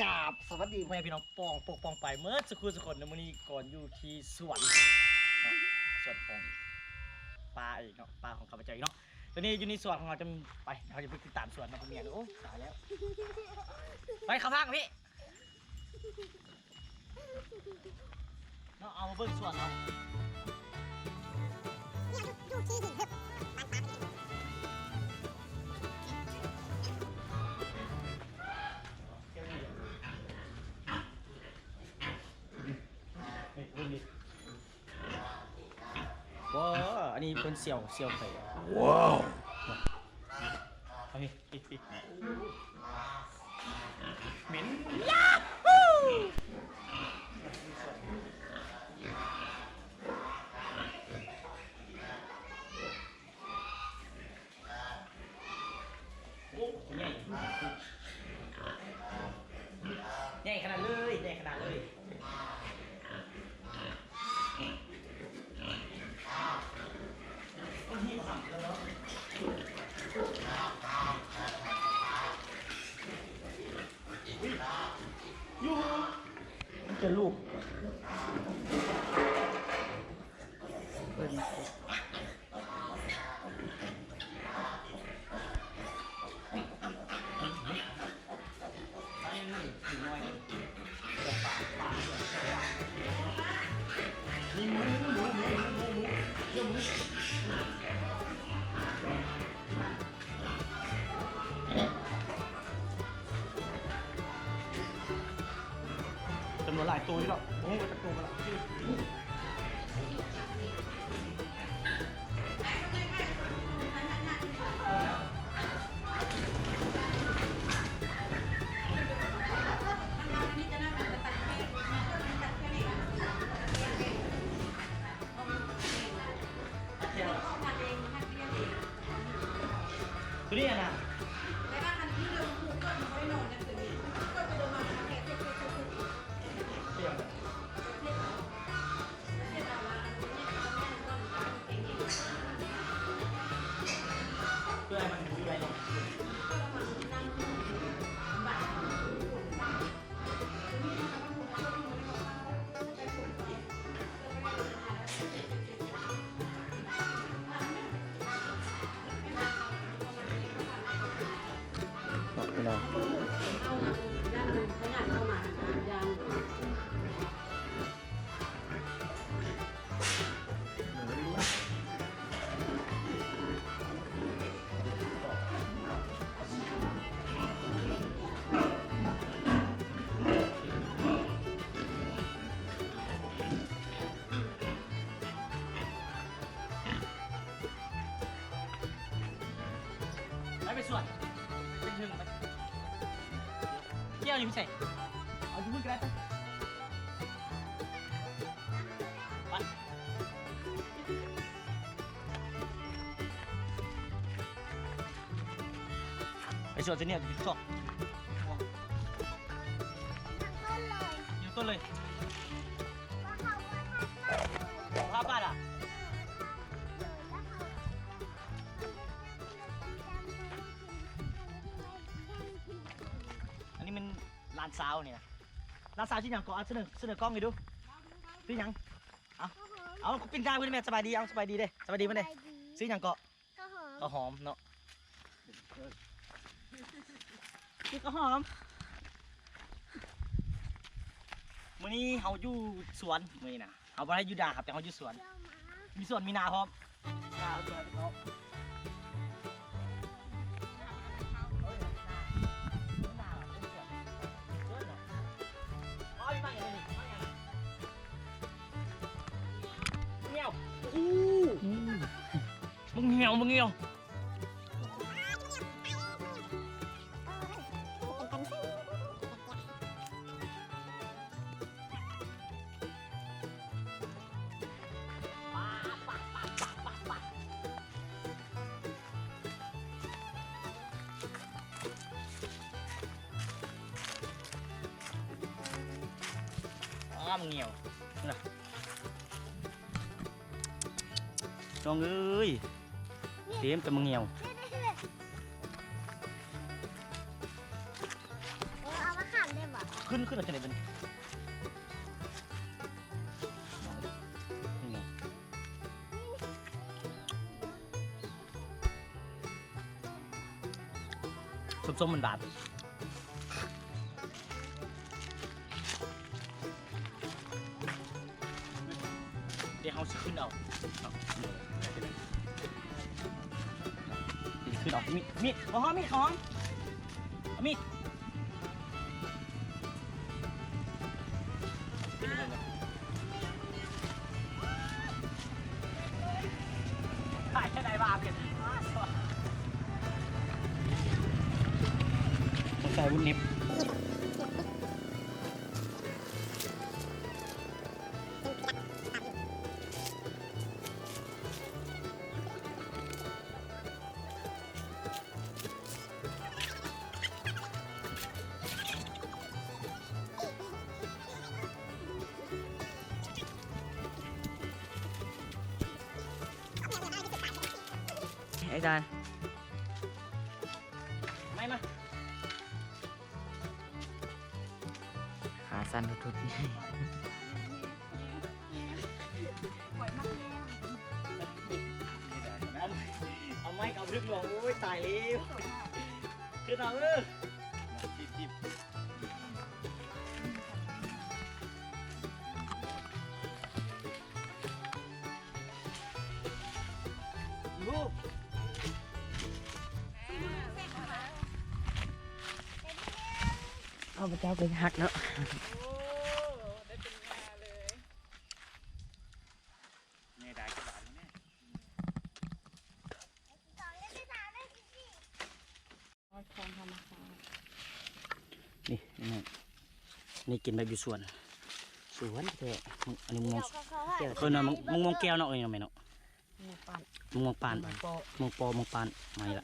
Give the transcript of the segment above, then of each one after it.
ກາບສະຫວັດດີພໍ່ແມ່ພີ່ນ້ອງປ້ອງປົກປ້ອງປາຍເໝິດສູ່ຄູ່ສູ່ຄົນເນາະ. ມື້ນີ້ກໍຢູ່ທີ່ສວນເນາະ ສວນຂອງປ້າເອງເນາະ ປ້າຂອງຂ້າພະເຈົ້າເອງເນາະ. ຕອນນີ້ຢູ່ໃນສວນຂອງເຮົາຈະໄປ ເຮົາຈະໄປຕິດຕາມສວນເນາະ. ໂອ້ ຕາຍແລ້ວ ໄປເຂົ້າທາງພີ່ ເນາະ ເອົາມາເບິ່ງສວນເຮົາ. ວ້າວ ອັນນີ້ເພິ່ນສ່ຽວ ສ່ຽວໄຂ່. ວ້າວ ເອົານີ້ ປິດ ປິດ ເໝັນ ໂອ້ ໃຫຍ່ ໃຫຍ່ຂະໜາດເລີຍ ໃຫຍ່ຂະໜາດເລີຍ. ຢູ່ ມັນຈະລູກ ເບິ່ງ ຈຳນວນຫຼາຍໂຕຢູ່ດອກ ບໍ່ຮູ້ວ່າຈັກໂຕກັນລະ. ໂຕນີ້ນະ ເພື່ອໃຫ້ມັນຢູ່ໄດ້ເນາະ. ເນາະ ພີ່ນ້ອງ. ໄປ ໄປສວນ ໄປເທິງໄປ. ແກ້ວຢູ່ໃສ? ເອົາຢູ່ພຸ້ນກໍໄດ້ໄປ. ໄປ ໄປສວນຊະນີ້ ຈະໄປຊອກ ຢູ່ຕົ້ນເລີຍ ພາບາດອະ. ອັນນີ້ມັນຫຼານສາວນີ້ນະ ຫຼານສາວຊື່ຫຍັງເກາະ? ສະເໜີ ສະເໜີກ້ອງໃຫ້ດູ ຊື່ຫຍັງ? ເອົາ ເອົາ ປິ່ນຕາເພິ່ນແມ່. ສະບາຍດີ ເອົາ ສະບາຍດີເດ້ ສະບາຍດີເພິ່ນເດ້. ຊື່ຫຍັງເກາະ? ເຂົ້າຫອມ ເຂົ້າຫອມເນາະ ຊື່ເຂົ້າຫອມ. ມື້ນີ້ເຮົາຢູ່ສວນ ມື້ນີ້ນະ ເຮົາບໍ່ໄດ້ຢູ່ດາບ ແຕ່ເຮົາຢູ່ສວນ ມີສວນມີນາພ້ອມ. ອ້າ ມັນງຽວນະ ນ້ອງເອີຍ ເຕັມແຕ່ມັນງຽວ. ເອີ ເອົາມາຂາມໄດ້ບໍ່? ຂຶ້ນ ຂຶ້ນເອົາຈັ່ງໃດເບິ່ງ ສົ້ມໆ ຫວານໆ. ດຽວເຮົາຊິຂຶ້ນເອົາ ເອົາ ຂຶ້ນເອົາ ມີດ ມີດ ເອົາມີດ ເອົາມີດ ຖ່າຍແຄ່ໃດວ່າເປັນ ໃສ່ບຸນນິບ. ໄອ້ຈານ ໄມ້ມາ. ຂາສັ່ນທຸດໆ ເອົາໄມ້ເອົາລຶກລົງ ໂອ້ຍ ຕາຍແລ້ວ ຂຶ້ນເອົາເອີ ຂ້າພະເຈົ້າກໍຮັກເນາະ ໂອ້ ໄດ້ເປັນງາເລີຍ ແມ່ໄດ້ກໍບາດນີ້ ຂອງທຳມະຊາດ ນີ້ ນີ້ ນີ້ກິນແບບຢູ່ສວນ ສວນແທ້ ອັນນີ້ມະມ່ວງ ເອີ້ນວ່າມະມ່ວງແກ້ວເນາະ ເອີ້ນວ່າແມ່ນເນາະ ມະມ່ວງປານ ມະມ່ວງປານ ມະມ່ວງປໍ ມະມ່ວງປານ ມາອີກລະ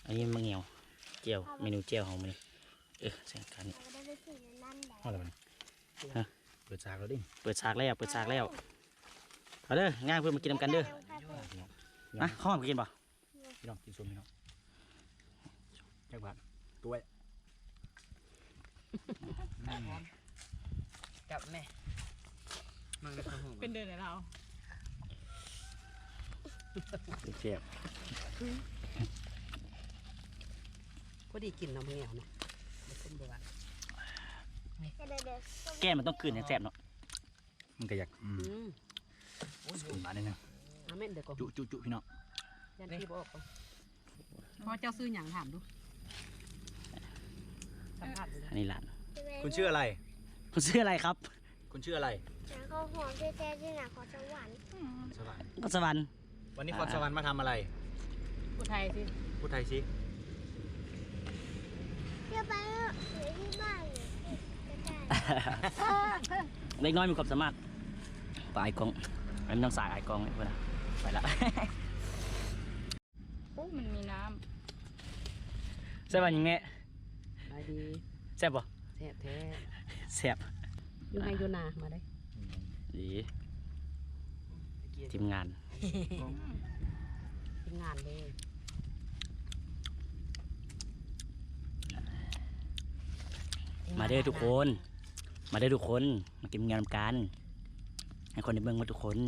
ອັນນີ້ໝາກງຽວ ແຈ່ວ ເມນູແຈ່ວເຮົາມື້ນີ້ ເອີ ໃສ່ກັນນີ້ ເອົາລະບັດນີ້ ຮະ ເປີດສາກແລ້ວເດ້ ເປີດສາກແລ້ວ ເປີດສາກແລ້ວ ມາເດີ ງານເພິ່ນມາກິນນຳກັນເດີ ມາ ຫອມກິນບໍ່? ພີ່ນ້ອງກິນສົ້ມພີ່ນ້ອງ ຈັກບາດ ກວຍ ກັບແມ່ ມັນກໍຫອມ ເປັນເດີລາວ ແຊບ ພໍດີກິນເນາະ ມື້ແນວເນາະ ບໍ່ເປັນບໍ່ຫວານ ແກ້ມມັນຕ້ອງກືນຈັ່ງແຊບເນາະ. ມັນກໍຢາກ ອືມ ອືມ ໂອ້ຍ ບາດນີ້ນະ ອາແມ່ນເດີກໍ ຈຸ ຈຸ ຈຸ ພີ່ນ້ອງ ຢ້ານທີ່ບໍ່ອອກກໍ ພໍ່ເຈົ້າຊື່ຫຍັງ? ຖາມດູ ສຳພາດດູ ອັນນີ້ຫຼານ ຄຸນຊື່ອະໄລ? ຄຸນຊື່ອະໄລຄັບ? ຄຸນຊື່ອະໄລ? ນະຄອນຫຼວງແທ້ໆ ທີ່ນະຄອນສະຫວັນ ສະຫວັນ ນະຄອນສະຫວັນ. ວັນນີ້ ອ່າ ຄອນສະຫວັນມາທຳອະໄລ? ພູດໄທຊິ ພູດໄທຊິ ຈະໄປເລີຍ ຢູ່ທີ່ບ້ານເລີຍ ເດັກນ້ອຍມີຄວາມສາມາດ ໄປອາຍກ້ອງ ໄປນ້ອງສາຍອາຍກ້ອງ ໄປລະ ໄປລະ. ໂອ້ ມັນມີນ້ຳ ສະບາຍດີແມ່ ສະບາຍດີ ແຊບບໍ່? ແຊບແທ້ ແຊບ ຢູ່ໄຮ່ຢູ່ນາ ມາເດີ້ ດີ ທີມງານ ທີມງານເດ້ ມາເດີ້ທຸກຄົນ ມາເດີ້ທຸກຄົນ ມາກິນແມວນຳກັນ ໃຫ້ຄົນໄດ້ເບິ່ງໝົດທຸກຄົນ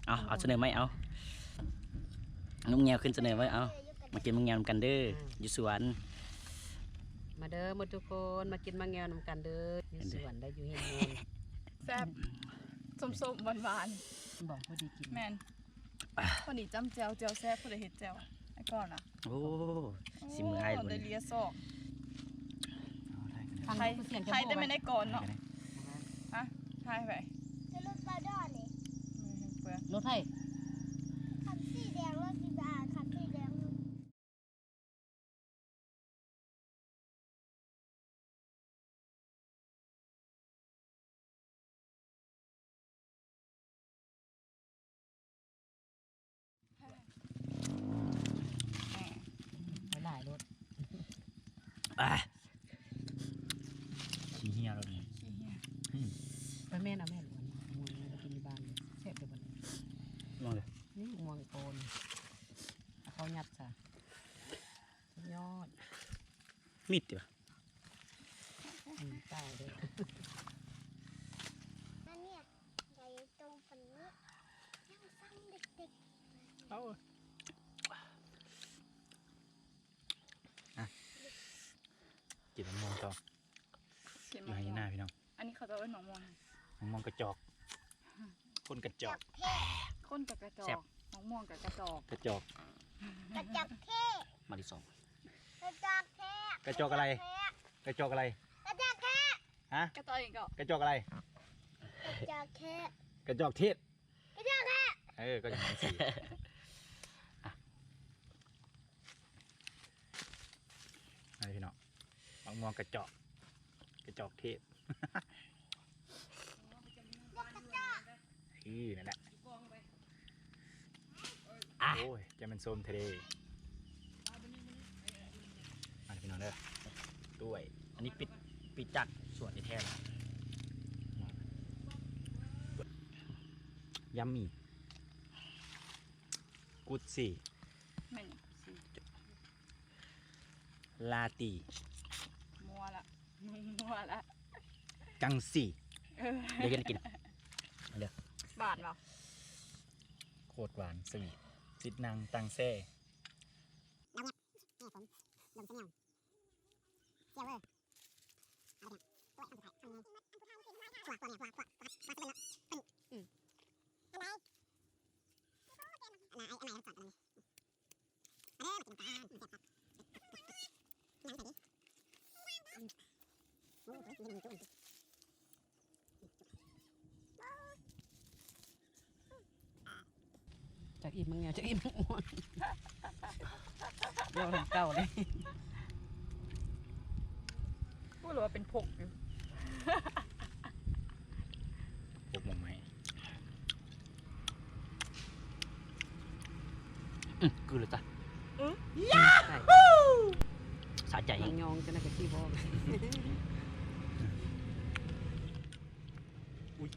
ເອົາ ເອົາສະເໜີໄມ້ ເອົາ ນົກແງວຂຶ້ນສະເໜີໄວ້ ເອົາ ມາກິນແມວນຳກັນເດີ້ ຢູ່ສວນ ມາເດີ້ໝົດທຸກຄົນ ມາກິນໝາກແງວນຳກັນເດີ້ ຢູ່ສວນໄດ້ ຢູ່ເຮືອນ ແຊບ ສົ້ມໆ ຫວານໆ ບໍ່ ພໍດີກິນ ແມ່ນ. ພໍດີຈ້ຳແຈ່ວ ແຈ່ວແຊບ ຜູ້ໃດເຮັດແຈ່ວ ອ້າຍກ່ອນນະ ໂອ້ ສີມືອ້າຍ ໄດ້ເລຍສອກ ໃຜ ໃຜແຕ່ແມ່ນອ້າຍກ່ອນເນາະ ຮະ ຖ່າຍໃຜ ລົດປາດອນນີ້ ລົດໃຜ ຄັນສີແດງ ລົດສີດາ ຄັນສີແດງ. ຫຼາຍໆ ໂລດ ອ່າ ຂີ້ເຫື່ອໂລດນີ້ ຂີ້ເຫື່ອ ອືມ ໄປແມ່ນ ເອົາແມ່ນ ອັນນີ້ ໝ່ວງໄປກິນຢູ່ບ້ານ ແຊບເດີ້ບັດນີ້ ມອງເດີ້ ນີ້ໝ່ວງໂອນ ເອົາເຂົ້າຍັດຊະ. ສຸດຍອດ ມີດຕິວະ? ຕາຍເດ້. ອັນເນີ້ຍ ໃຫຍ່ໂຕປານນີ້ ຍັງສັ່ງເດັກໆ. ເອົາ ອ່ະ ກິນມະມ່ວງຕໍ່. ກິນມະມ່ວງ ຢູ່ໄຮ່ຢູ່ນາພີ່ນ້ອງ. ອັນນີ້ເຂົາເຈົ້າເອີ້ນມະມ່ວງ ມະມ່ວງກະຈອກ. ຄົນກະຈອກ ຄົນກະກະຈອກ ແຊບ ມະມ່ວງກະກະຈອກ ກະຈອກ ກະຈອກເທ. ມາທີສອງ ກະຈອກເທ ກະຈອກອະໄລ? ກະຈອກອະໄລ? ກະຈອກເທ. ຮະ? ກະຈອກອີ່ຫຍັງເກາະ? ກະຈອກອະໄລ? ກະຈອກເທ ກະຈອກເທດ. ກະຈອກແທ້ ເອີ ກະຈອກຫັ້ນຊິ. ອ່ະ ມາເລີຍພີ່ນ້ອງ ໝາກມ່ວງກະຈອກ ກະຈອກເທດ. ເອີ ນັ້ນແຫຼະ. ອ່ະ ໂອ້ຍ ຈະແມ່ນສົ້ມແທ້ເດ. ມາເດີພີ່ນ້ອງເດີ ດ້ວຍ ອັນນີ້ປິດ ປິດຈາກສວນແທ້ໆ ລະ ຢຳໝີ່ ກຸດຊີ ແມ່ນຫຍັງ ກຸດຊີ ລາຕີ ມົວລະ ມົວລະ ກັງຊີ ເອີ ດຽວເຮັດໃຫ້ກິນ ເດີ ຫວານບໍ່? ໂຄດຫວານ ສະຫວີດ ສິດນັງຕັງແຊ່. ລາວງຽບ ແມ່ຜົມ ລົມຊະແນວ ແຊວເວີ ເອົາໄປ ໂອ້ຍ ອັນສຸດທ້າຍ ອັນນີ້ ຂວາ ຂວາແມ່ ຂວາ ຂວາ ຂວາ ຂວາ ຂວາ ຂວາ ຂວາ ຂວາ ຂວາ ຂວາ ຂວາ ຂວາ ອັນໃດ ອັນໃດ ອັນໃດ ອັນໃດ ມາເດີ ມາກິນນຳກັນ ແຊບຄັກ ຍັງໃສ່ດີ ອືມ ໂອ້ຍ ຈັກອີ່ມມັກແງວ ຈັກອີ່ມມັກມ່ວງ ເວົ້າທາງເກົ່າເລີຍ ບໍ່ຮູ້ວ່າເປັນພົກຢູ່ ພົກໝາກໄມ້. ອືມ ກືນແລ້ວຈ້ະ ອືມ ສະໃຈ ມັນຍອງຈັ່ງໃດກະຊິບໍ່ ອຸ້ຍ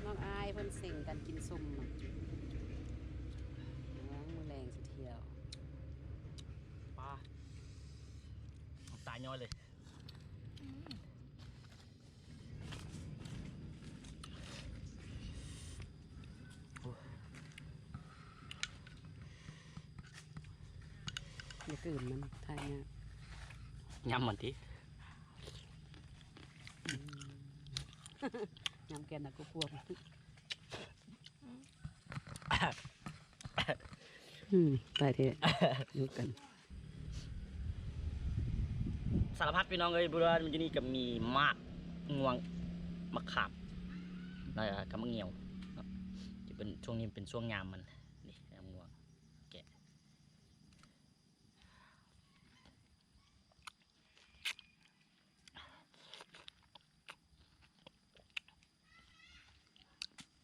ນ້ອງອາຍເພິ່ນເສັງກັນກິນສົ້ມ ເມືອງມື້ແລງຊິທ່ຽວ ປາ ນ້ຳຕາຍ້ອຍເລີຍ ອືມ. ຢ່າກືນມັນ ຖ່າຍຍາກ ຍຳມັນຕິ ອືມ ຍຳແກ່ນນະກົບພວກ. ອືມ ຕາຍແທ້ ຢູ່ກັນ ສາລະພັດພີ່ນ້ອງເອີຍ ບໍລິເວນຢູ່ນີ້ກະມີໝາກມ່ວງ ໝາກຂາມ ແລ້ວກະໝາກງຽວເນາະ ຈະເປັນ ຊ່ວງນີ້ເປັນຊ່ວງຍາມມັນ ນີ້ໝາກມ່ວງແກະ.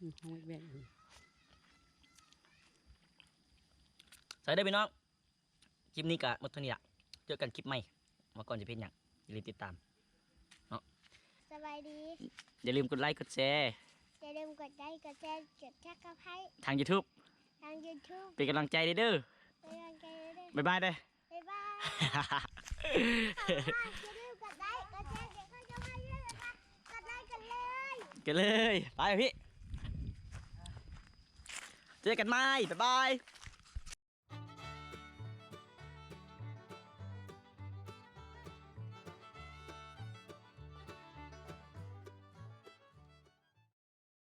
ອືມ ຫ້ອງແວກໆ ໃສ່ເດີພີ່ນ້ອງ ຄລິບນີ້ກະໝົດເທົ່ານີ້ລະ ເຈີກັນຄລິບໃໝ່ ວ່າກ່ອນຈະເຮັດຫຍັງ ຢ່າລືມຕິດຕາມເນາະ ສະບາຍດີ ຢ່າລືມກົດໄລກົດແຊ ຢ່າລືມກົດໄລກົດແຊ ກົດຊັບສະໄຄຣບ໌ ທາງຢູທູບ ທາງຢູທູບ ເປັນກຳລັງໃຈເດີ ເປັນກຳລັງໃຈເດີ ບາຍບາຍເດີ. ບາຍບາຍ ຢ່າລືມກົດໄລ ກົດແຊ ກົດຊັບສະໄຄຣບ໌ ກົດໄລ ກົດເລີຍ ກົດເລີຍ ໄປພີ່ ເຈີກັນໃໝ່ ບາຍບາຍ.